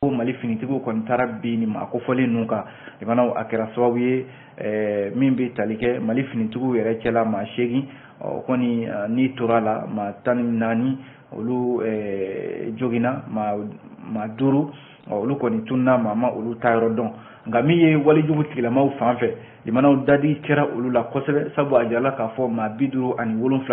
Ko Mali finitigiw kɔni taara bin nin maa kofɔlen ninnu kan. Limanaw, a kɛra sababu ye min bɛ tali kɛ Mali finitigiw yɛrɛ cɛla, maa 8 ɔ kɔni ni tora la, maa 14 olu joginna, maa 5 olu kɔni tununna, maa ma olu ta yɔrɔ dɔn. Nka min ye walejugu tigilamaw fan fɛ, limanaw, dadi kɛra olu la kosɛbɛ, sabu a jirala k'a fɔ maa 57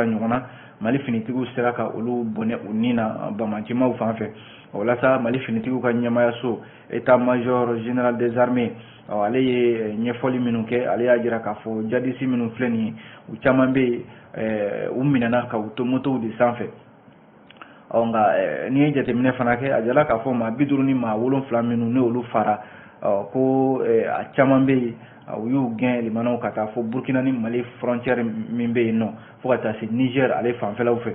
ɲɔgɔn na, Mali finitigiw sera ka olu bɔnɛ u ni na bamacimaw fan fɛ. Walasa Mali finitigiw ka ɲɛmayaso, état major général des armées, ale ye ɲɛfɔli minnu kɛ, ale y'a jira k'a fɔ jadisi minnu filɛ nin ye, u caman bɛ yen, u minɛna ka u to motow de sanfɛ. Ɔ nka n'i ye jateminɛ fana kɛ, a jira k'a fɔ maa 57 minnu ni olu fara, ko a caman bɛ yen, u y'u gɛn, limanaw, ka taa fo Burukina ni Mali frontière min bɛ yen nɔ, fo ka taa se Niger ale fanfɛlaw fɛ.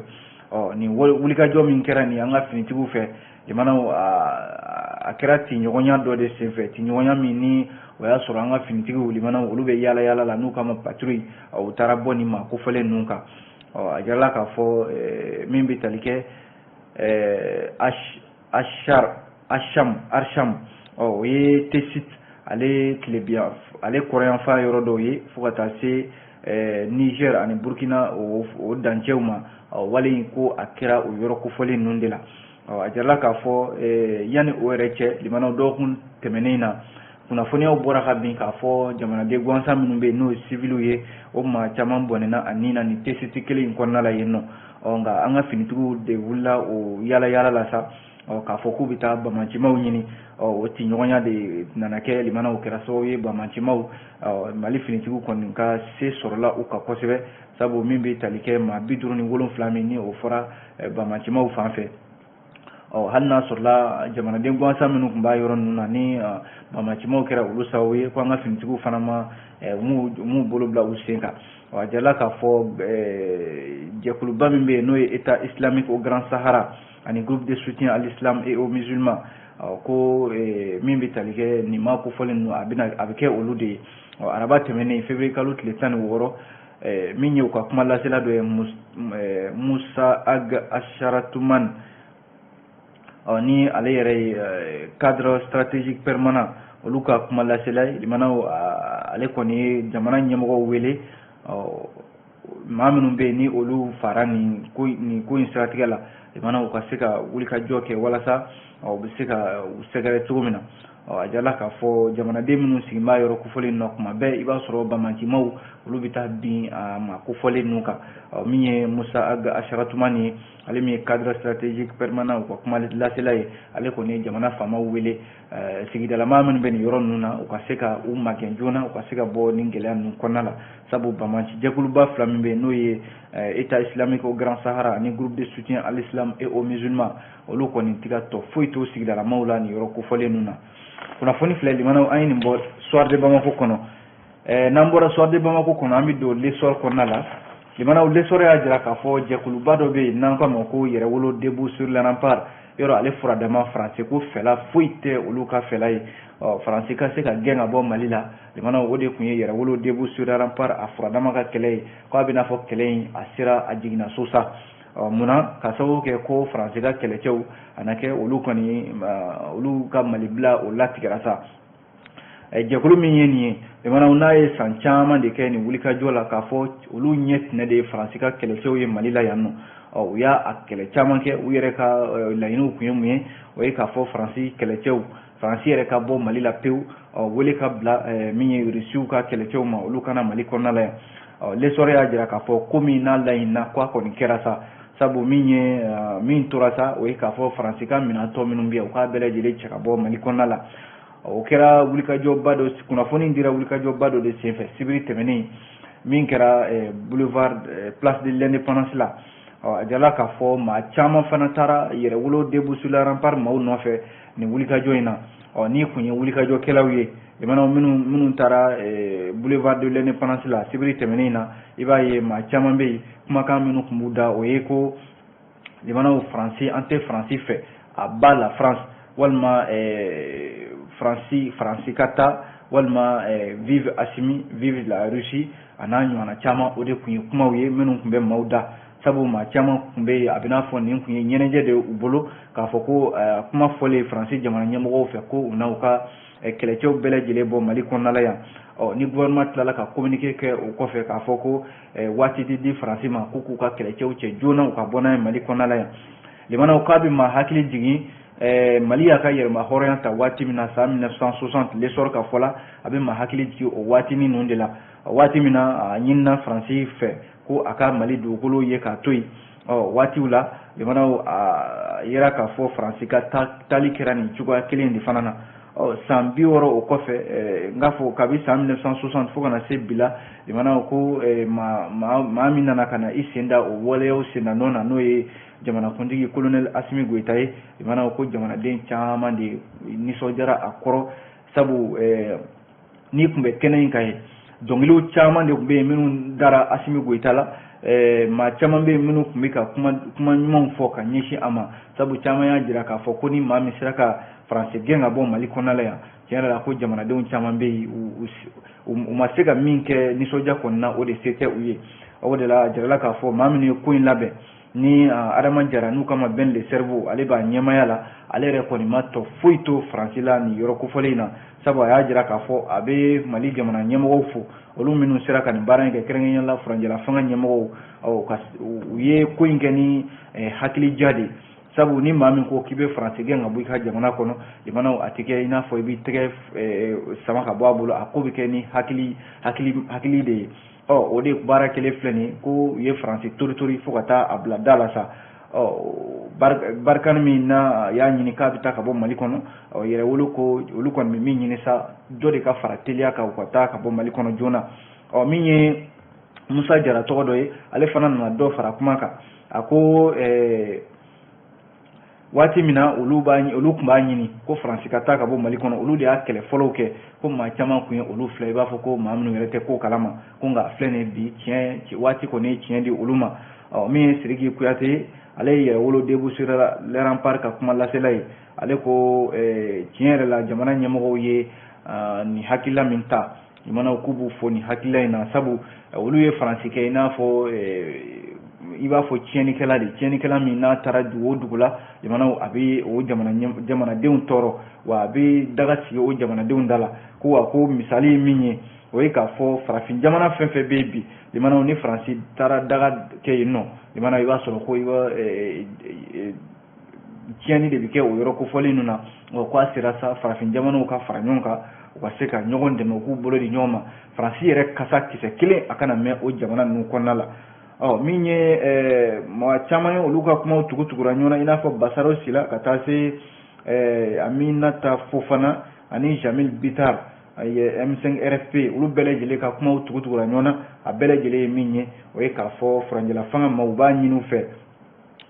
Ɔ nin wulikajɔ min kɛra nin an ka finitigiw fɛ, limanaw, a kɛra tiɲɔgɔnya dɔ de senfɛ, tiɲɔgɔnya min ni o y'a sɔrɔ an ka finitigiw, limanaw, olu bɛ yaala yaala la n'u kama patrouille, u taara bɔ nin maa kofɔlen ninnu kan. Ɔ a jirala k'a fɔ min bɛ tali kɛ Ashar Asham Arsham, ɔ o ye Tesit ale tilebiyan, ale kɔrɔyanfan yɔrɔ dɔw ye, fo ka taa se Niger ani Burkina o dancɛw ma. Wale in ko a kɛra o yɔrɔ kofɔlen ninnu de la. Ɔ a jirala k'a fɔ yanni o yɛrɛ cɛ, limanaw, dɔgɔkun tɛmɛnen na, kunnafoniyaw bɔra ka bin k'a fɔ jamanaden gansan minnu bɛ yen, n'o ye civiliw ye, o maa caman bɔnɛna a ni na nin Tesiti kelen in kɔnɔna la yen nɔ. Ɔ nka an ka finitigiw de wulila o yaala yaala la sa, ɔ k'a fɔ k'u bɛ taa bamacimaw ɲini. Ɔ o tiɲɔgɔnya de nana kɛ, limanaw, kɛra sababu ye bamacimaw, Mali finitigiw kɔni ka se sɔrɔla u kan kosɛbɛ, sabu min bɛ tali kɛ maa 57 min ni o fɔra bamacimaw fan fɛ. Ɔ hali n'a sɔrɔla jamanaden gansan minnu tun b'a yɔrɔ ninnu na, ni bamacimaw kɛra olu sababu ye, ko an ka finitigiw fana ma u m'u bolo bila u sen kan. Ɔ a jirala k'a fɔ jɛkuluba min bɛ yen, n'o ye État islamique au Grand Sahara ani Groupe de soutien à l'islam et aux musulmans, ko min bɛ tali kɛ nin maa kofɔlen ninnu, a bɛna a bɛ kɛ olu de ye. Ɔ araba tɛmɛnen, février kalo tile 16, min ye u ka kuma lasela dɔ ye, Musa Ag Asharatuman, ɔ ni ale yɛrɛ ye cadre stratégique permanent olu ka kuma lasela ye, limanaw, ale kɔni ye jamana ɲɛmɔgɔw wele, ɔ maa minnu bɛ yen ni olu fara nin ko in siratigɛ la, limanaw, u ka se ka wulikajɔ kɛ walasa u bɛ se ka u sɛgɛrɛ cogo min na. Ɔ a jirala k'a fɔ jamanaden minnu sigi b'a yɔrɔ kofɔlen nɔ, kuma bɛɛ i b'a sɔrɔ bamacimaw olu bɛ taa bin a maa kofɔlen ninnu kan. Ɔ min ye Musa Ag Asaratumani ye, ale min ye cadre stratégique permanent u ka kuma lasela ye, ale kɔni ye jamana faamaw wele, sigidalamaa minnu bɛ nin yɔrɔ ninnu na, u ka se ka u magɛn joona, u ka se ka bɔ nin gɛlɛya ninnu kɔnɔna la, sabu bamaci jɛkuluba fila min bɛ yen, n'o ye État islamique au Grand Sahara ani Groupe de soutien à l'islam et aux musulmans, olu kɔni tɛ ka tɔ foyi to sigidalamaw la nin yɔrɔ kofɔlen ninnu na. Kunnafoni filɛ, limanaw, an ye nin bɔ Soir de Bamako kɔnɔ. N'an bɔra Soir de Bamako kɔnɔ, an bɛ don L'Essor kɔnɔna la. Limanaw, L'Essor y'a jira k'a fɔ jɛkuluba dɔ bɛ yen n'an k'a ma ko Yɛrɛwolo debout sur les remparts, yɔrɔ ale furadama Faransi ko fɛla foyi tɛ olu ka fɛla ye. Ɔ Faransi ka se ka gɛn ka bɔ Mali la, limanaw, o de tun ye Yɛrɛwolo debout sur les remparts a furadama ka kɛlɛ ye, k'a bɛna fɔ kɛlɛ in a sera a jiginna so sa. Ɔ munna? Ka sababu kɛ ko Faransi ka kɛlɛcɛw a na kɛ olu kɔni olu ka Mali bila o latigɛra sa. Jɛkulu min ye nin ye, limanaw, n'a ye san caman de kɛ nin wulikajɔ la k'a fɔ olu ɲɛ tɛnɛ de ye Faransi ka kɛlɛcɛw ye Mali la yan nɔ. Ɔ u y'a a kɛlɛ caman kɛ. U yɛrɛ ka laɲiniw tun ye mun ye? O ye k'a fɔ Faransi kɛlɛcɛw, Faransi yɛrɛ ka bɔ Mali la pewu, ɔ wele ka bila min ye Rusiw ka kɛlɛcɛw ma, olu kana Mali kɔnɔna la yan. Ɔ L'Essor y'a jira k'a fɔ ko min n'a laɲinina ko a kɔni kɛra sa, sabu min ye min tora sa, o ye k'a fɔ Faransi ka minɛn tɔ minnu bɛ yen, u k'a bɛɛ lajɛlen cɛ ka bɔ Mali kɔnɔna la. O kɛra wulikajɔba dɔ, kunnafoni dira wulikajɔba dɔ de senfɛ sibiri tɛmɛnen min kɛra boulevard Place de l'Indépendance la. Ɔ a jirala k'a fɔ maa caman fana taara Yɛrɛwolo debout sur les remparts maaw nɔfɛ nin wulikajɔ in na. Ɔ n'i kun ye wulikajɔkɛlaw ye, limanaw, minnu taara boulevard de l'Indépendance la sibiri tɛmɛnen in na, i b'a ye maa caman bɛ yen, kumakan minnu tun b'u da, o ye ko, limanaw, Faransi, an tɛ Faransi fɛ, à bas la France, walima Faransi, Faransi ka taa, walima vive Assimi, vive la Russie, a n'a ɲɔgɔnna caman. O de tun ye kumaw ye minnu tun bɛ maaw da. Sabu maa caman tun bɛ yen, a bɛ n'a fɔ nin tun ye ɲɛnajɛ de ye u bolo, k'a fɔ ko kuma fɔlen Faransi jamana ɲɛmɔgɔw fɛ ko u n'u ka kɛlɛcɛw bɛɛ lajɛlen bɔ Mali kɔnɔna la yan. Ɔ ni gouvernement tilala ka communiqué kɛ o kɔfɛ k'a fɔ ko waati tɛ di Faransi ma ko k'u ka kɛlɛcɛw cɛ joona u ka bɔ n'a ye Mali kɔnɔna la yan. Limanaw, k'a bɛ maa hakili jigin Mali y'a ka yɛrɛma hɔrɔnya ta waati min na san 1960, L'Essor ka fɔ la, a bɛ maa hakili jigin o waatinin ninnu de la, waati min na a ɲinina Faransi fɛ ko a ka Mali dugukolo ye k'a to yen. Ɔ waatiw la, limanaw, a yera k'a fɔ Faransi ka taali kɛra nin cogoya kelen de fana na. Ɔ san 60 o kɔfɛ, n k'a fɔ kabi san 1960 fo ka na se bi la, limanaw, ko maa min nana ka na i sen da o waleyaw senda nɔ na, n'o ye jamanakuntigi colonel Assimi Goïta ye, limanaw, ko jamanaden caman de nisɔndiyara a kɔrɔ, sabu n'i tun bɛ kɛnɛ in kan ye, dɔnkiliw caman de tun bɛ yen minnu dara Assimi Goïta la. Maa caman bɛ yen minnu tun bɛ ka kuma kuma ɲumanw fɔ ka ɲɛsin a ma, sabu caman y'a jira k'a fɔ ko ni maa min sera ka Faransi gɛn ka bɔ Mali kɔnɔna la yan, tiɲɛ yɛrɛ la, ko jamanadenw caman bɛ yen, u ma se ka min kɛ nisɔndiya kɔni na, o de se tɛ u ye. O de la, a jirala k'a fɔ maa minnu ye ko in labɛn ni Adama Jara n'u kama Ben le Cerveau, ale b'a ɲɛmaya la, ale yɛrɛ kɔni ma tɔ foyi to Faransi la nin yɔrɔ kofɔlen in na, sabu a y'a jira k'a fɔ a bɛ Mali jamana ɲɛmɔgɔw fo, olu minnu sera ka nin baara in kɛ, kɛrɛnkɛrɛnnenya la furancɛla fanga ɲɛmɔgɔw, ka u ye ko in kɛ ni hakilija de ye. Sabu ni maa min ko k'i bɛ Faransi gɛn ka bɔ i ka jamana kɔnɔ, jamanaw, a tɛ kɛ i n'a fɔ i b'i tɛgɛ sama ka bɔ a bolo, a ko bɛ kɛ ni hakili hakili hakili de ye. Ɔ o de baara kelen filɛ nin ye, ko u ye Faransi tori tori fo ka taa a bila da la sa. Ɔ Barkhane min n'a y'a ɲini k'a bɛ taa ka bɔ Mali kɔnɔ, ɔ Yɛrɛwolo ko olu kɔni bɛ min ɲini sa, dɔ de ka fara teliya kan u ka taa ka bɔ Mali kɔnɔ joona. Ɔ min ye Musa Jara tɔgɔ dɔ ye, ale fana nana dɔ fara kuma kan. A ko waati min na olu b'a olu tun b'a ɲini ko Faransi ka taa ka bɔ Mali kɔnɔ, olu de y'a kɛlɛ fɔlɔw kɛ, ko maa caman tun ye olu filɛ i b'a fɔ ko maa minnu yɛrɛ tɛ ko kalama, ko nka filɛ nin bi, tiɲɛ waati kɔni ye tiɲɛ di olu ma. Ɔ min ye Sidiki Kuyate ye, ale ye Yɛrɛwolo Debout sur les Remparts ka kuma lasela ye, ale ko tiɲɛ yɛrɛ la, jamana ɲɛmɔgɔw ye nin hakilila min ta, jamanaw k'u b'u fo nin hakilila in na, sabu olu ye Faransi kɛ i n'a fɔ i b'a fɔ tiɲɛnikɛla de, tiɲɛnikɛla min n'a taara dugu o dugu la, jamanaw, a bɛ o jamana jamanadenw tɔɔrɔ, wa a bɛ daga sigi o jamanadenw da la. Ko wa ko misali ye min ye, o ye k'a fɔ farafin jamana fɛn fɛn bɛ yen bi, jamanaw, ni Faransi taara daga kɛ yen nɔ, jamana, i b'a sɔrɔ ko i b'a tiɲɛni de bɛ kɛ o yɔrɔ kofɔlen ninnu na. Wa ko a sera sa farafin jamanaw ka fara ɲɔgɔn kan, u ka se ka ɲɔgɔn dɛmɛ, u k'u bolo di ɲɔgɔn ma, Faransi yɛrɛ kasa kisɛ kelen a kana mɛn o jamana ninnu kɔnɔna la. Ɔ min ye mɔgɔ caman ye, olu ka kumaw tugu tugura ɲɔgɔn na, i n'a fɔ Basaro Sila ka taa se Aminata Fofana ani Jamil Bitar M5 RFP, olu bɛɛ lajɛlen ka kumaw tugu tugura ɲɔgɔn na. A bɛɛ lajɛlen ye min ye, o ye k'a fɔ furancɛla fanga ma, u b'a ɲini u fɛ,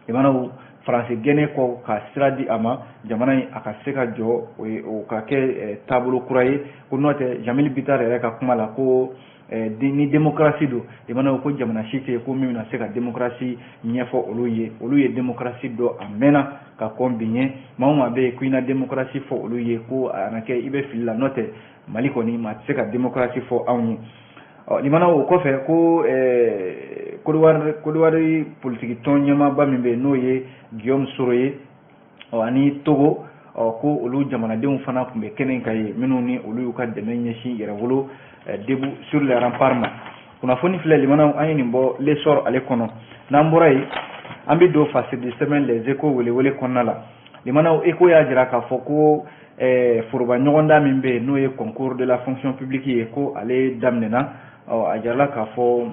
jamanaw, Faransi gɛnɛ kɔ ka sira di a ma, jamana in a ka se ka jɔ, o ka kɛ taabolo kura ye. Ko n'o tɛ, Jamil Bitar yɛrɛ ka kuma la, ko ni démocratie don, jamanaw, ko jamana si tɛ yen ko min bɛna se ka démocratie ɲɛfɔ olu ye. Olu ye démocratie dɔn a mɛnna ka kɔn bi ɲɛ. Maa o maa bɛ yen ko i na démocratie fɔ olu ye, ko a na kɛ i bɛ fili la, n'o tɛ Mali kɔni, maa tɛ se ka démocratie fɔ anw ye. Ɔ limana, o kɔfɛ, ko Kodowari politiki tɔn ɲɛmaaba min bɛ yen, n'o ye Guillaume Soro ye, ɔ ani Togo, ɔ ko olu jamanadenw fana tun bɛ kɛnɛ kan ye, minnu ni olu y'u ka dɛmɛ ɲɛsin Yɛrɛwolo Debout sur les Remparts ma. Kunnafoni filɛ, limanaw, an ye nin bɔ L'Essor ale kɔnɔ. N'an bɔra yen, an bɛ don fasidi sɛbɛn Les Échos welewele kɔnɔna la. Limanaw, Écho y'a jira k'a fɔ ko foroba ɲɔgɔndan min bɛ yen, n'o ye concours de la fonction publique ye, ko ale daminɛna. Ɔ a jirala k'a fɔ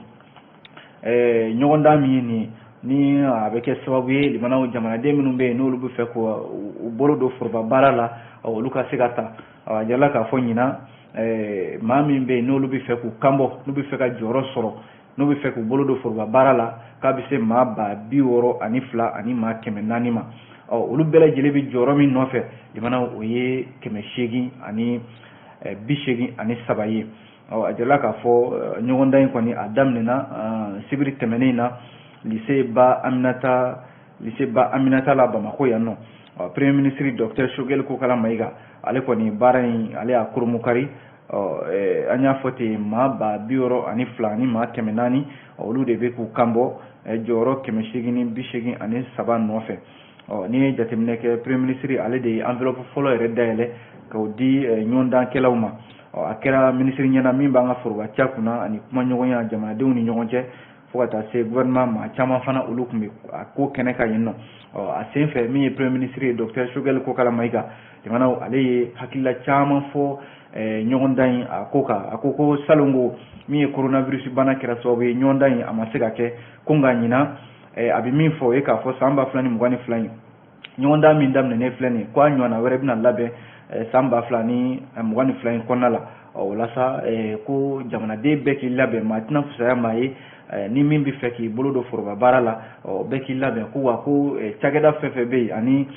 ɲɔgɔndan min ye nin ye, ni a bɛ kɛ sababu ye, limanaw, jamanaden minnu bɛ yen n'olu bɛ fɛ k'u bolo don foroba baara la, olu ka se ka ta. A jirala k'a fɔ ɲinan, maa min bɛ yen n'olu bɛ fɛ k'u kanbɔ, n'u bɛ fɛ ka jɔyɔrɔ sɔrɔ, n'u bɛ fɛ k'u bolo don foroba baara la, k'a bɛ se maa 62,400 ma. Ɔ olu bɛɛ lajɛlen bɛ jɔyɔrɔ min nɔfɛ, limanaw, o ye 883 ye. Ɔ a jirala k'a fɔ ɲɔgɔndan in kɔni a daminɛna sibiri tɛmɛnen in na lycée Ba Aminata la Bamakɔ yan nɔ. Ɔ premier ministre docteur Choguel Kokala Maïga, ale kɔni baara in ale y'a kurumukari. Ɔ an y'a fɔ ten, maa 62 400, olu de bɛ k'u kan bɔ jɔyɔrɔ 883 nɔfɛ. Ɔ n'i ye jateminɛ kɛ, premier ministre ale de ye enveloppe fɔlɔ yɛrɛ dayɛlɛ k'o di ɲɔgɔndankɛlaw ma. Ɔ a kɛra minisiri ɲɛna min b'an ka foroba ca kunna ani kumaɲɔgɔnya jamanadenw ni ɲɔgɔn cɛ, fo ka taa se gouvernement maa caman fana, olu tun bɛ a ko kɛnɛ kan yen nɔ. Ɔ a sen fɛ, min ye premier ministre ye, docteur Choguel Kokalla Maïga, jamanaw ale ye hakilila caman fɔ ɲɔgɔndan in a ko kan. A ko ko salongo min ye coronavirus bana kɛra sababu ye ɲɔgɔndan in a ma se ka kɛ, ko nka ɲinan a bɛ min fɔ, o ye k'a fɔ san 2022 in ɲɔgɔndan min daminɛnen filɛ nin ye, ko a ɲɔgɔnna wɛrɛ bɛna labɛn san 2022 in kɔnɔna la. O la sa, ko jamanaden bɛɛ k'i labɛn, maa tɛna fisaya maa ye, ni min bɛ fɛ k'i bolo don foroba baara la, bɛɛ k'i labɛn. Ko wa ko cakɛda fɛn fɛn bɛ yen ani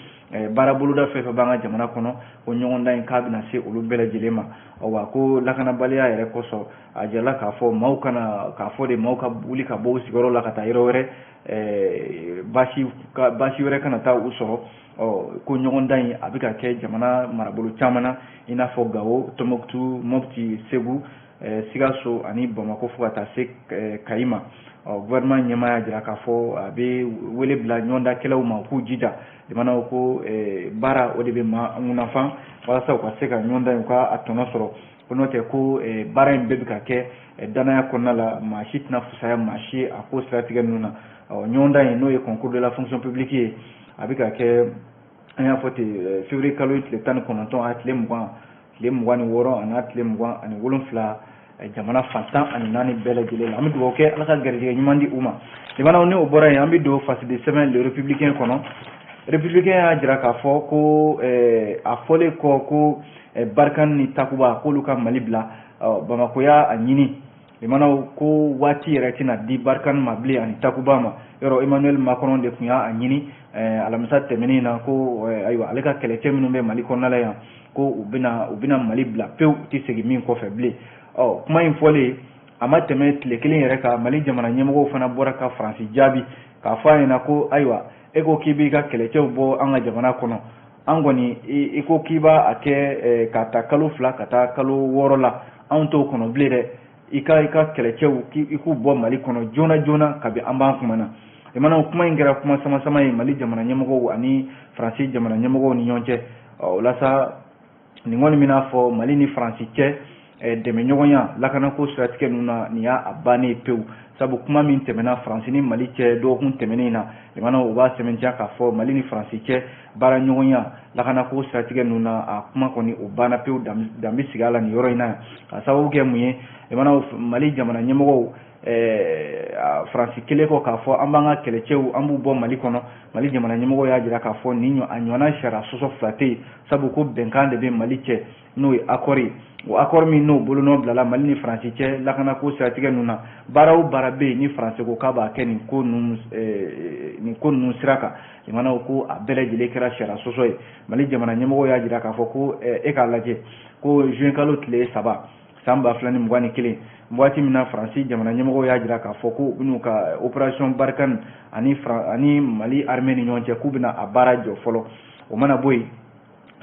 baara boloda fɛn fɛn b'an ka jamana kɔnɔ, ko ɲɔgɔndan in k'a bɛna se olu bɛɛ lajɛlen ma. Wa ko lakanabaliya yɛrɛ kosɔn, a jirala k'a fɔ maaw kana k'a fɔ de maaw ka wuli ka bɔ u sigiyɔrɔ la ka taa yɔrɔ wɛrɛ, baasi wɛrɛ kana taa u sɔrɔ. Ɔ ko ɲɔgɔndan in a bɛ ka kɛ jamana marabolo caman na, i n'a fɔ Gawo, Tɔnbukutu, Mopti, Segu, Sikaso ani Bamakɔ, fo ka taa se Kayi ma. Ɔ gouvernement ɲɛmaa y'a jira k'a fɔ a bɛ wele bila ɲɔgɔndankɛlaw ma, u k'u jija. Jamanaw ko baara o de bɛ maa nafan walasa u ka se ka ɲɔgɔndan in u ka a tɔnɔ sɔrɔ, ko n'o tɛ ko baara in bɛɛ bɛ ka kɛ danaya kɔnɔna la, maa si tɛna fisaya maa si ye a ko siratigɛ ninnu na. Ɔ ɲɔgɔndan in, n'o ye concours de la fonction publique ye, a bɛ ka kɛ, an y'a fɔ ten, février kalo tile 19 a tile 20, tile 26 ani tile 27, jamana fan 14 bɛɛ lajɛlen la. An bɛ dugawu kɛ, Ala ka garijɛgɛ ɲuman di u ma. Jamanaw ni o bɔra yen, an bɛ don fasidi sɛbɛn Le Républicain kɔnɔ. Républicain y'a jira k'a fɔ ko a fɔlen kɔ ko Barkhane ni Takuba k'olu ka Mali bila, Bamakɔ y'a ɲini limanaw ko waati yɛrɛ tɛna di Barkhane ma bilen ani Takuba ma. Yɔrɔ Emmanuel Macron de tun y'a ɲini alamisa tɛmɛnen na ko ayiwa, ale ka kɛlɛcɛ minnu bɛ Mali kɔnɔna la yan, ko u bɛna Mali bila pewu, u tɛ segin min kɔfɛ bilen. Ɔ kuma in fɔlen, a ma tɛmɛ tile kelen yɛrɛ kan, Mali jamana ɲɛmɔgɔw fana bɔra ka Faransi jaabi k'a fɔ a ɲɛna ko ayiwa, e ko k'i b'i ka kɛlɛcɛw bɔ an ka jamana kɔnɔ, an kɔni i ko k'i b'a a kɛ ka taa kalo 2 ka taa kalo 6 la, anw t'o kɔnɔ bilen dɛ. I ka kɛlɛcɛw i k'u bɔ Mali kɔnɔ joona joona kabi an b'an kuma na. Limanaw, kuma in kɛra kuma sama sama ye Mali jamana ɲɛmɔgɔw ani Faransi jamana ɲɛmɔgɔw ni ɲɔgɔn cɛ. O la sa, nin kɔni bɛna fɔ Mali ni Faransi cɛ dɛmɛɲɔgɔnya lakanako siratigɛ ninnu na, nin y'a bannen pewu, sabu kuma min tɛmɛna Faransi ni Mali cɛ dɔgɔkun tɛmɛnen na, limanaw, u b'a sɛmɛntiya k'a fɔ Mali ni Faransi cɛ baara ɲɔgɔnya lakanako siratigɛ ninnu na, a kuma kɔni o banna pewu, dan bɛ sigi a la nin yɔrɔ in na yan. Ka sababu kɛ mun ye? Limanaw, Mali jamana ɲɛmɔgɔw, Faransi kelen kɔ k'a fɔ an b'an ka kɛlɛcɛw an b'u bɔ Mali kɔnɔ, Mali jamana ɲɛmɔgɔw y'a jira k'a fɔ nin a ɲɔgɔnna sariya sɔsɔ fila tɛ yen, sabu ko bɛnkan de bɛ Mali cɛ, n'o ye accord ye. O accord min n'o bolonɔ bilala Mali ni Faransi cɛ lakanako siratigɛ ninnu na, baara o baara bɛ yen ni Faransi ko k'a b'a kɛ nin ko ninnu sira kan, limanaw, ko a bɛɛ lajɛlen kɛra sariya sɔsɔ ye. Mali jamana ɲɛmɔgɔw y'a jira k'a fɔ ko e k'a lajɛ ko juin kalo tile 3 san 2021, waati min na Faransi jamana ɲɛmɔgɔw y'a jira k'a fɔ ko u bɛn'u ka opération Barkhane ani Mali armée ni ɲɔgɔn cɛ, k'u bɛna a baara jɔ fɔlɔ. O mana bɔ yen,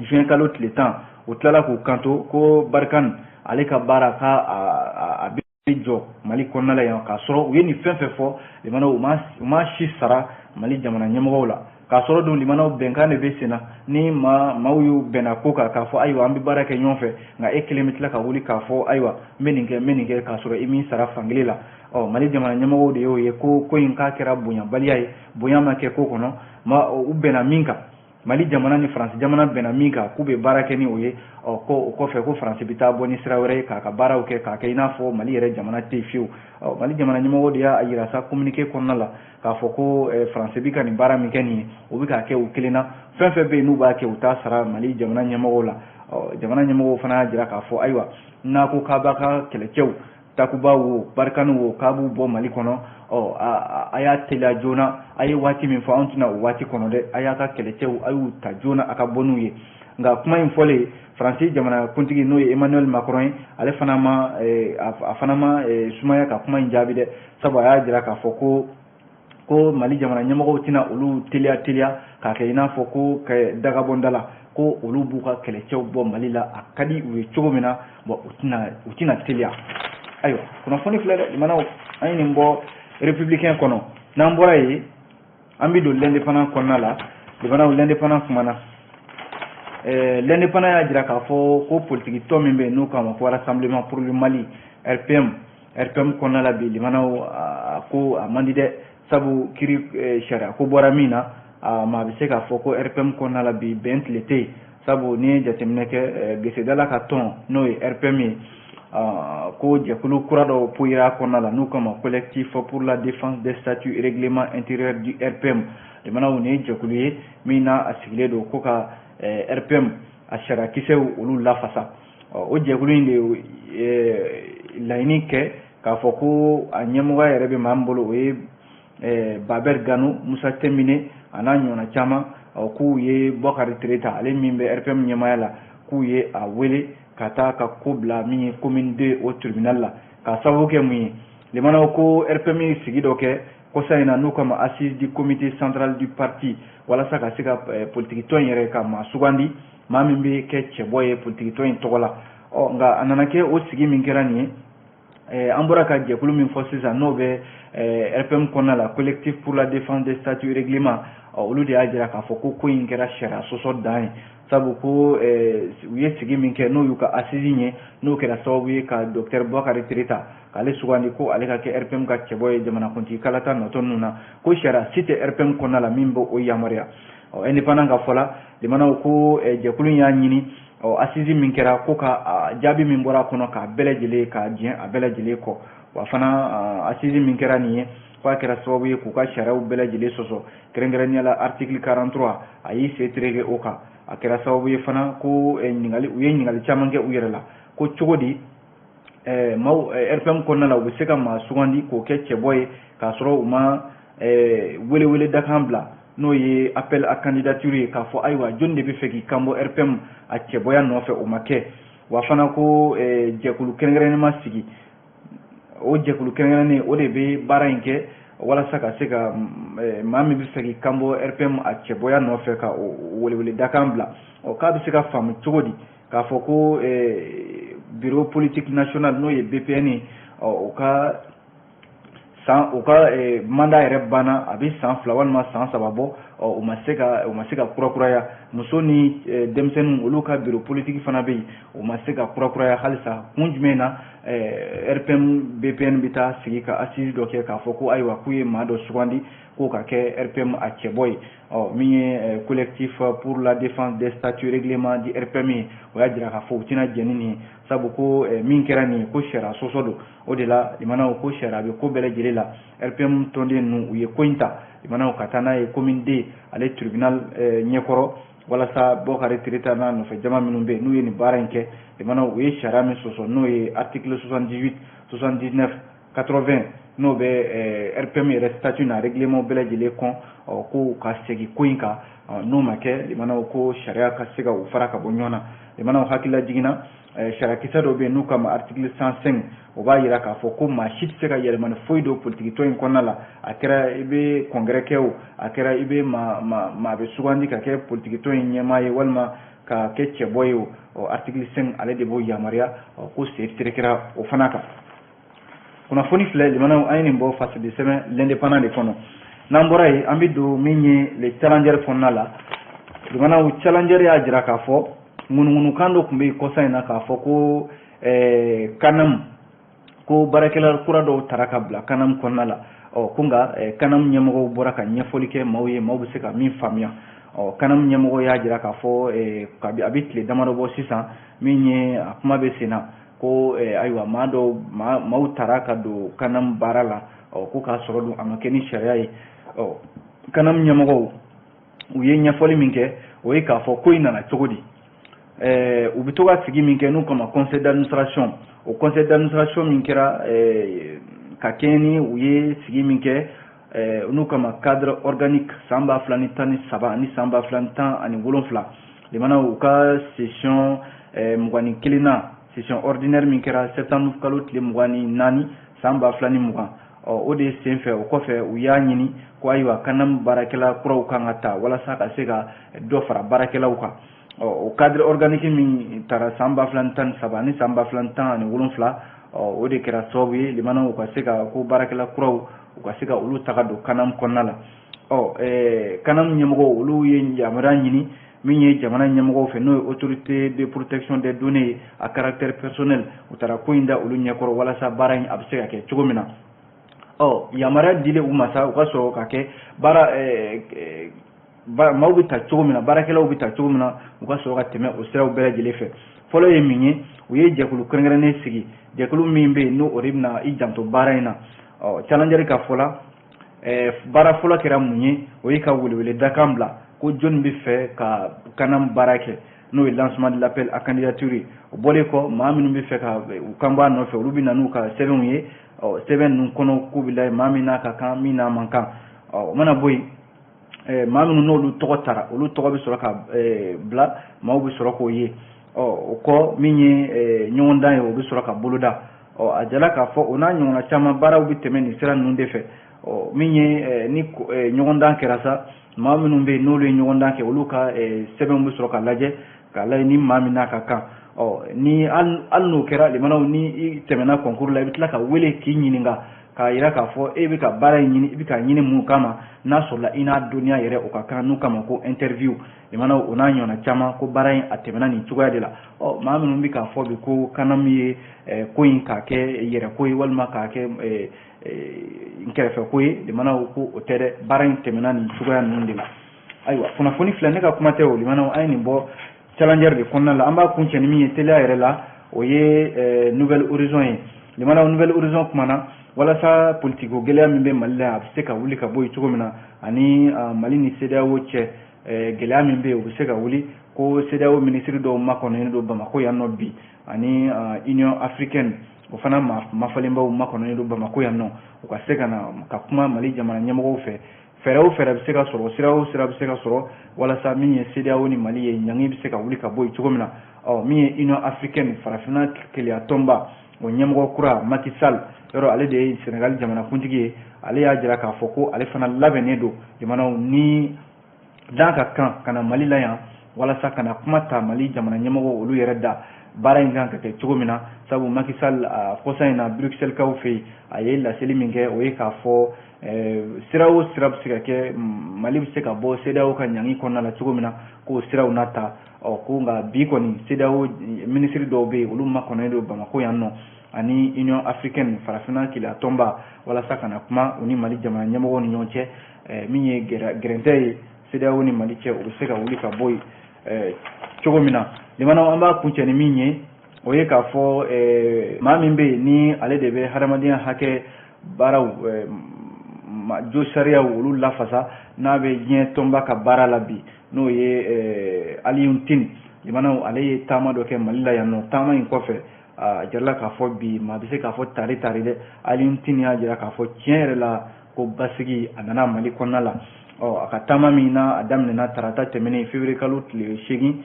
juin kalo tile 10, u tilala k'u kanto ko Barkhane ale ka baara ka a bɛ jɔ Mali kɔnɔna la yan, k'a sɔrɔ u ye nin fɛn fɛn fɔ, limanaw, u ma si sara Mali jamana ɲɛmɔgɔw la. K'a sɔrɔ dun, limanaw, bɛnkan de bɛ sen na ni maaw y'u bɛnna ko kan k'a fɔ ayiwa, an bɛ baara kɛ ɲɔgɔn fɛ, nka e kelen bɛ tila ka wuli k'a fɔ ayiwa, n bɛ nin kɛ, n bɛ nin kɛ, k'a sɔrɔ i m'i sara fankelen la. Ɔ Mali jamana ɲɛmɔgɔw de y'o ye ko ko in k'a kɛra bonyabaliya ye, bonya ma kɛ ko kɔnɔ. Ma u bɛnna min kan, Mali jamana ni Faransi jamana bɛnna min kan k'u bɛ baara kɛ ni o ye, ɔ ko o kɔfɛ ko Faransi bɛ taa bɔ ni sira wɛrɛ ye k'a ka baaraw kɛ, k'a kɛ i n'a fɔ Mali yɛrɛ jamana tɛ yen fiyewu. Ɔ Mali jamana ɲɛmɔgɔw de y'a jira sa communiqué kɔnɔna la k'a fɔ ko Faransi bɛ ka nin baara min kɛ nin ye, o bɛ k'a kɛ u kelen na, fɛn fɛn bɛ yen n'u b'a kɛ, u t'a sara Mali jamana ɲɛmɔgɔw la. Ɔ jamana ɲɛmɔgɔw fana y'a jira k'a fɔ ayiwa, n'a ko k'a b'a ka kɛlɛcɛw, Takuba wo, Barkhane wo, k'a b'u bɔ Mali kɔnɔ, ɔ a y'a teliya joona. A ye waati min fɔ, anw tɛna o waati kɔnɔ dɛ. A y'a ka kɛlɛcɛw, a y'u ta joona, a ka bɔ n'u ye. Nka kuma in fɔlen, Faransi jamana kuntigi, n'o ye Emmanuel Macron ye, ale fana ma a fana ma sumaya ka kuma in jaabi dɛ, sabu a y'a jira k'a fɔ ko Mali jamana ɲɛmɔgɔw tɛna olu teliya teliya k'a kɛ i n'a fɔ ko dagabɔnda la. Ko ko olu b'u ka kɛlɛcɛw bɔ Mali la, a ka di u ye cogo min na, bon, u tɛna teliya. Ayiwa, kunnafoni filɛ dɛ, limanaw, an ye nin bɔ Républicain kɔnɔ. N'an bɔra yen, an bɛ don L'Indépendant kɔnɔna la. Limanaw, L'Indépendant kumana. L'Indépendant y'a jira k'a fɔ ko politiki tɔn min bɛ yen n'u k'a ma ko Rassemblement pour le Mali, RPM, RPM kɔnɔna la bi, limanaw, a ko a man di dɛ, sabu kiri sariya ko bɔra min na, a maa bɛ se k'a fɔ ko RPM kɔnɔna la bi, bɛn tile tɛ yen, sabu n'i ye jateminɛ kɛ, Gesedala ka tɔn n'o ye RPM ye, ko jɛkulu kura dɔw poyira kɔnɔna la n'u k'a ma Collectif pour la défense des statuts et règlements intérieurs du RPM. Limanaw, nin ye jɛkulu ye min n'a a sigilen don ko ka RPM a sariyakisɛw olu lafasa. O jɛkulu in de ye laɲini kɛ k'a fɔ ko a ɲɛmɔgɔya yɛrɛ bɛ maa min bolo, o ye Babɛri Gano, Musa Tɛmine a n'a ɲɔgɔnna caman, k'u ye Bɔkari Tereta, ale min bɛ RPM ɲɛmaaya la, k'u ye a wele ka taa ka ko bila min ye commune 2 o tribunal la. K'a sababu kɛ mun ye? Limanaw, ko RPM ye sigi dɔ kɛ kɔsa in na n'u kama assise du comité central du parti, walasa ka se ka politiki tɔn in yɛrɛ ka maa sugandi, maa min bɛ kɛ cɛbɔ ye politiki tɔn in tɔgɔ la. Ɔ nka a nana kɛ, o sigi min kɛra nin ye, an bɔra ka jɛkulu min fɔ sisan, n'o bɛ RPM kɔnɔna la, Collectif pour la défense des statuts et règlements, olu de y'a jira k'a fɔ ko ko in kɛra sariya sɔsɔ dan ye, sabu ko u ye sigi min kɛ, n'o y'u ka assise ye, n'o kɛra sababu ye ka docteur Bɔkari Tereta k'ale sugandi ko ale ka kɛ RPM ka cɛbɔ ye jamanakuntigi kalata nɔtɔ ninnu na, ko sariya si tɛ RPM kɔnɔna la min b'o yamaruya. Ɔ Indépendant ka fɔ la, limanaw, ko jɛkulu in y'a ɲini, ɔ assise min kɛra, ko ka jaabi min bɔra a kɔnɔ, k'a bɛɛ lajɛlen ka jɛn a bɛɛ lajɛlen kɔ. Wa fana, assise min kɛra nin ye, k'a kɛra sababu ye k'u ka sariyaw bɛɛ lajɛlen sɔsɔ, kɛrɛnkɛrɛnnenya la article 43, a y'i sen tereke o kan. A kɛra sababu ye fana ko ɲininkali, u ye ɲininkali caman kɛ u yɛrɛ la ko cogo di maaw RPM kɔnɔna la, u bɛ se ka maa sugandi k'o kɛ cɛbɔ ye k'a sɔrɔ u ma welewele dakan bila, n'o ye appel à candidature ye, k'a fɔ ayiwa, jɔnni de bɛ fɛ k'i kan bɔ RPM a cɛbɔya nɔfɛ? O ma kɛ. Wa fana, ko jɛkulu kɛrɛnkɛrɛnnen ma sigi, o jɛkulu kɛrɛnkɛrɛnnen o de bɛ baara in kɛ walasa ka se ka maa min bɛ fɛ k'i kan bɔ RPM a cɛbɔya nɔfɛ, ka o welewele dakan bila. Ɔ k'a bɛ se ka faamu cogo di k'a fɔ ko bureau politique national, n'o ye BPN ye, ɔ o ka san, u ka mandat yɛrɛ banna, a bɛ san 2 walima san 3 bɔ, ɔ u ma se ka kurakuraya. Muso ni denmisɛnninw, olu ka bureau politique fana bɛ yen, u ma se ka kurakuraya halisa. Kun jumɛn na RPM BPN bɛ taa sigi ka assise dɔ kɛ k'a fɔ ko ayiwa, k'u ye maa dɔ sugandi k'o ka kɛ RPM a cɛbɔ ye? Ɔ min ye Collectif pour la défense des statuts règlements du RPM ye, o y'a jira k'a fɔ u tɛna jɛn ni nin ye, sabu ko min kɛra nin ye, ko sariya sɔsɔ don. O de la, limanaw, ko sariya bɛ ko bɛɛ lajɛlen la. RPM tɔnden ninnu, u ye ko in ta, limanaw, ka taa n'a ye commune 2 ale tribunal ɲɛkɔrɔ, walasa Bɔkari Tereta n'a nɔfɛ jama minnu bɛ yen, n'u ye nin baara in kɛ, limanaw, u ye sariya min sɔsɔ, n'o ye article 78, 79, 80, n'o bɛ RPM yɛrɛ statut n'a règlement bɛɛ lajɛlen kɔn, ɔ ko ka segin ko in kan. N'o ma kɛ, limanaw, ko sariya ka se ka u fara ka bɔ ɲɔgɔn na. Limanaw, hakilila jiginna, sariyakisɛ dɔ bɛ yen n'u kama article 105, o b'a jira k'a fɔ ko maa si tɛ se ka yɛlɛmani foyi don politiki tɔn in kɔnɔna la. A kɛra i bɛ congrès kɛ o, a kɛra i bɛ maa maa maa bɛ sugandi ka kɛ politiki tɔn in ɲɛmaa ye walima ka kɛ cɛbɔ ye o, article 5 ale de b'o yamaruya. Ko sen terekera o fana kan. Kunnafoni filɛ, limanaw, an ye nin bɔ fasidi sɛbɛn L'Indépendant de kɔnɔ. N'an bɔra yen, an bɛ don min ye Le Challenger kɔnɔna la. Limanaw, Challenger y'a jira k'a fɔ ŋunuŋunukan dɔ tun bɛ yen kɔsa in na k'a fɔ ko CANAM, ko baarakɛla kura dɔw tara ka bila CANAM kɔnɔna la. Ɔ ko nka CANAM ɲɛmɔgɔw bɔra ka ɲɛfɔli kɛ maaw ye, maaw bɛ se ka min faamuya. Ɔ CANAM ɲɛmɔgɔ y'a jira k'a fɔ kabi a bɛ tile damadɔ bɔ sisan, min ye a kuma bɛ sen na ko ayiwa, maa dɔw, maaw tara ka don CANAM baara la, ɔ ko k'a sɔrɔ dun a ma kɛ ni sariya ye. Ɔ CANAM ɲɛmɔgɔw, u ye ɲɛfɔli min kɛ, o ye k'a fɔ ko in nana cogo di. U bɛ to ka sigi min kɛ n'u kama conseil d'administration, o conseil d'administration min kɛra ka kɛɲɛ ni u ye sigi min kɛ n'u kama cadre organique san 2013 ani san 2017, limanaw, u ka session 21 na, session ordinaire min kɛra septembre kalo tile 24 san 2020, ɔ o de sen fɛ, o kɔfɛ, u y'a ɲini ko ayiwa, CANAM baarakɛla kuraw kan ka ta walasa ka se ka dɔ fara baarakɛlaw kan. Ɔ o cadre organique min taara san 2013 ani san 2017, ɔ o de kɛra sababu ye limanaw ka se ka ko baarakɛla kuraw u ka se ka olu taga don CANAM kɔnɔna la. Ɔ CANAM ɲɛmɔgɔw olu ye yamaruya ɲini min ye jamana ɲɛmɔgɔw fɛ, n'o ye autorité de protection des données à caractère personnel. U taara ko in da olu ɲɛkɔrɔ walasa baara in a bɛ se ka kɛ cogo min na. Ɔ yamaruya dilen u ma sa, u ka sɔrɔ ka kɛ baara maaw bɛ ta cogo min na, baarakɛlaw bɛ ta cogo min na, u ka sɔrɔ ka tɛmɛ o siraw bɛɛ lajɛlen fɛ. Fɔlɔ ye min ye, u ye jɛkulu kɛrɛnkɛrɛnnen sigi, jɛkulu min bɛ yen n'o o de bɛna i janto baara in na. Ɔ Challenger ka fɔ la, baara fɔlɔ kɛra mun ye? O ye ka welewele dakan bila ko jɔnni bɛ fɛ ka CANAM baara kɛ, n'o ye lancement de l'appel à candidature ye. O bɔlen kɔ, maa minnu bɛ fɛ ka u kan bɔ a nɔfɛ, olu bɛ na n'u ka sɛbɛnw ye. Ɔ sɛbɛn ninnu kɔnɔ k'u bɛ lajɛ maa min n'a ka kan, min n'a man kan. Ɔ o mana bɔ yen, maa minnu n'olu tɔgɔ tara, olu tɔgɔ bɛ sɔrɔ ka bila, maaw bɛ sɔrɔ k'o ye. Ɔ o kɔ, min ye ɲɔgɔndan ye, o bɛ sɔrɔ ka boloda. Ɔ a jala k'a fɔ o n'a ɲɔgɔnna caman baaraw bɛ tɛmɛ nin sira ninnu de fɛ. Ɔ min ye ni ɲɔgɔndan kɛra sa, maa minnu bɛ yen n'olu ye ɲɔgɔndan kɛ, olu ka sɛbɛnw bɛ sɔrɔ ka lajɛ k'a lajɛ ni maa min n'a ka kan. Ɔ ni hali n'o kɛra limanaw, ni i tɛmɛna concours la, i bɛ tila ka wele k'i ɲininka k'a yira k'a fɔ e bɛ ka baara in ɲini, i bɛ ka ɲini mun kama, n'a sɔrɔla i n'a dɔnniya yɛrɛ o ka kan, n'u kama ko interview. Limanaw, o n'a ɲɔgɔnna caman, ko baara in a tɛmɛna nin cogoya de la. Ɔ maa minnu bɛ k'a fɔ bi ko CANAM ye ko in k'a kɛ yɛrɛ ko ye walima k'a kɛ n kɛrɛfɛ ko ye, limanaw, ko o tɛ dɛ, baara in tɛmɛna nin cogoya ninnu de la. Ayiwa, kunnafoni filɛ, ne ka kuma tɛ o, limanaw, an ye nin bɔ Challenger de kɔnɔna la. An b'a kuncɛ ni min ye teliya yɛrɛ la, o ye Nouvel Horizon ye. Limanaw, Nouvel Horizon kumana walasa politiko gɛlɛya min bɛ Mali la, a bɛ se ka wuli ka bɔ yen cogo min na, ani Mali ni CEDEAO cɛ gɛlɛya min bɛ yen, o bɛ se ka wuli. Ko CEDEAO minisiri dɔw makɔnɔnen don Bamakɔ yan nɔ bi, ani Union africaine o fana mafalenbaw makɔnɔnen don Bamakɔ yan nɔ, u ka se ka na ka kuma Mali jamana ɲɛmɔgɔw fɛ. Fɛɛrɛ o fɛɛrɛ bɛ se ka sɔrɔ, sira o sira bɛ se ka sɔrɔ walasa min ye CEDEAO ni Mali ye, ɲangi bɛ se ka wuli ka bɔ yen cogo min na. Ɔ min ye Union africaine, farafinna keleya tɔnba, o ɲɛmɔgɔ kura Macky Sall yɔrɔ, ale de ye Sénégal jamanakuntigi ye, ale y'a jira k'a fɔ ko ale fana labɛnnen don jamanaw ni dan ka kan ka na Mali la yan walasa ka na kuma ta Mali jamana ɲɛmɔgɔw olu yɛrɛ da baara in kan ka kɛ cogo min na. Sabu Macky Sall a kɔsa in na Bruxelles kaw fɛ yen, a ye laseli min kɛ, o ye k'a fɔ sira o sira bɛ se ka kɛ Mali bɛ se ka bɔ CEDEAO ka ɲangi kɔnɔna la cogo min na, k'o siraw n'a ta. Ɔ ko nka bi kɔni CEDEAO minisiri dɔw bɛ yen, olu makɔnɔnen don Bamakɔ yan nɔ, ani Union africaine, farafinna keleya tɔnba, walasa ka na kuma u ni Mali jamana ɲɛmɔgɔw ni ɲɔgɔn cɛ, min ye gɛrɛntɛ ye CEDEAO ni Mali cɛ, o bɛ se ka wuli ka bɔ yen cogo min na. Limanaw, an b'a kuncɛ ni min ye, o ye k'a fɔ maa min bɛ yen ni ale de bɛ hadamadenya hakɛ baaraw jo sariyaw olu lafasa, n'a bɛ diɲɛ tɔnba ka baara la bi, n'o ye Alioune Tine. Limanaw, ale ye taama dɔ kɛ Mali la yan nɔ. Taama in kɔfɛ, a jirala k'a fɔ bi maa bɛ se k'a fɔ tari tari dɛ, Alioune Tine y'a jira k'a fɔ tiɲɛ yɛrɛ la ko basigi a nana Mali kɔnɔna la. Ɔ a ka taama min na, a daminɛna tarata tɛmɛnen février kalo tile 8,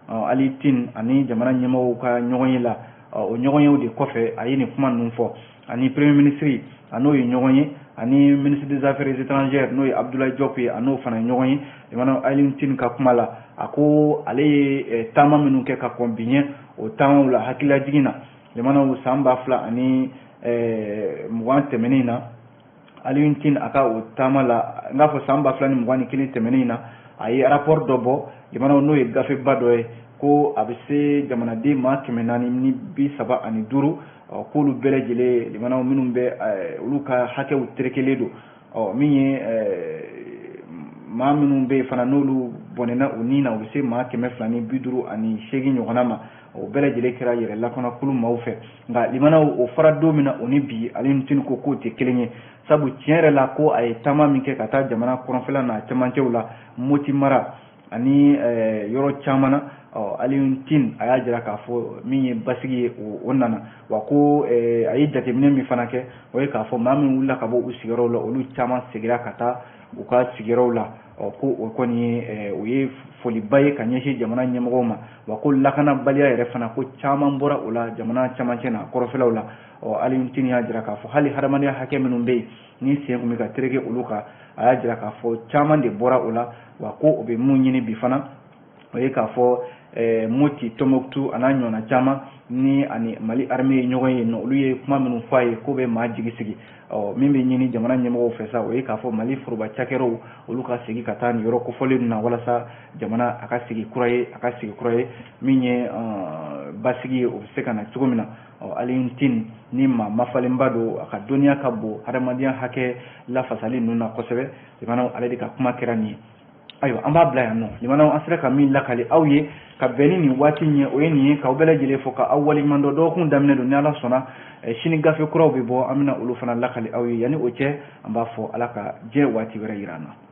Alioune Tine ani jamana ɲɛmɔgɔw ka ɲɔgɔn ye la. O ɲɔgɔnyew de kɔfɛ, a ye nin kuma ninnu fɔ, ani premier ministre a n'o ye ɲɔgɔn ye, ani ministre des affaires étrangères n'o ye Abdoulaye Diop ye, a n'o fana ye ɲɔgɔn ye. Limanaw, Alioune Tine ka kuma la, a ko ale ye taama minnu kɛ ka kɔn bi ɲɛ, o taamaw la hakililajigin na, limanaw, san 2020 tɛmɛnen na, Alioune Tine a ka o taama la, n k'a fɔ san 2021 tɛmɛnen na, a ye rapport dɔ bɔ, limanaw, n'o ye gafeba dɔ ye, ko a bɛ se jamanaden maa 435, k'olu bɛɛ lajɛlen, limanaw, minnu bɛ olu ka hakɛw terekelen don. Ɔ min ye maa minnu bɛ yen fana n'olu bɔnɛna u ni na, u bɛ se maa 258 ɲɔgɔnna ma. O bɛɛ lajɛlen kɛra yɛrɛ lakanakulu maaw fɛ. Nka limanaw, o fɔra don min na, o ni bi, Alioune Tine ko k'o tɛ kelen ye, sabu tiɲɛ yɛrɛ la ko a ye taama min kɛ ka taa jamana kɔrɔnfɛla n'a cɛmancɛw la, Moti mara ani yɔrɔ caman na, ɔ Alioune Tine a y'a jira k'a fɔ min ye basigi ye, o nana wa. Ko a ye jateminɛ min fana kɛ, o ye k'a fɔ maa min wulila ka bɔ u sigiyɔrɔw la, olu caman seginna ka taa u ka sigiyɔrɔw la. Ɔ ko o kɔni ye o ye foliba ye ka ɲɛsin jamana ɲɛmɔgɔw ma. Wa ko lakanabaliya yɛrɛ fana, ko caman bɔra o la jamana camancɛ n'a kɔrɔfɛlaw la. Ɔ Alioune Tine y'a jira k'a fɔ hali hadamadenya hakɛ minnu bɛ yen ni sen tun bɛ ka tereke olu kan, a y'a jira k'a fɔ caman de bɔra o la. Wa ko o bɛ mun ɲini bi fana, o ye k'a fɔ Moti, Tɔnbɔkutu a n'a ɲɔgɔnna caman ni ani Mali armée ye ɲɔgɔn ye nɔ, olu ye kuma minnu fɔ a ye k'o bɛ maa jigi sigi. Ɔ, min bɛ ɲini jamana ɲɛmɔgɔw fɛ sa, o ye k'a fɔ Mali foroba cakɛyɔrɔw, olu ka segin ka taa nin yɔrɔ kofɔlen ninnu na, walasa jamana a ka sigi kura ye, a ka sigi kura ye min ye basigi ye, o bɛ se ka na cogo min na. Ɔ, Alioune Tine ni maa mafalenba don, a ka dɔnniya ka bon hadamadenya hakɛ lafasali ninnu na kosɛbɛ. Limanaw, ale de ka kuma kɛra nin ye. Ayiwa, an b'a bila yan nɔ. Limanaw, an sera ka min lakali aw ye ka bɛn ni nin waati in ye, o ye nin ye. K'aw bɛɛ lajɛlen fo, ka aw waleɲuman dɔn. Dɔgɔkun daminɛ don, ni Ala sɔnna, sini gafe kuraw bɛ bɔ, an bɛna olu fana lakali aw ye. Yanni o cɛ, an b'a fɔ Ala ka diɲɛ waati wɛrɛ yira an na.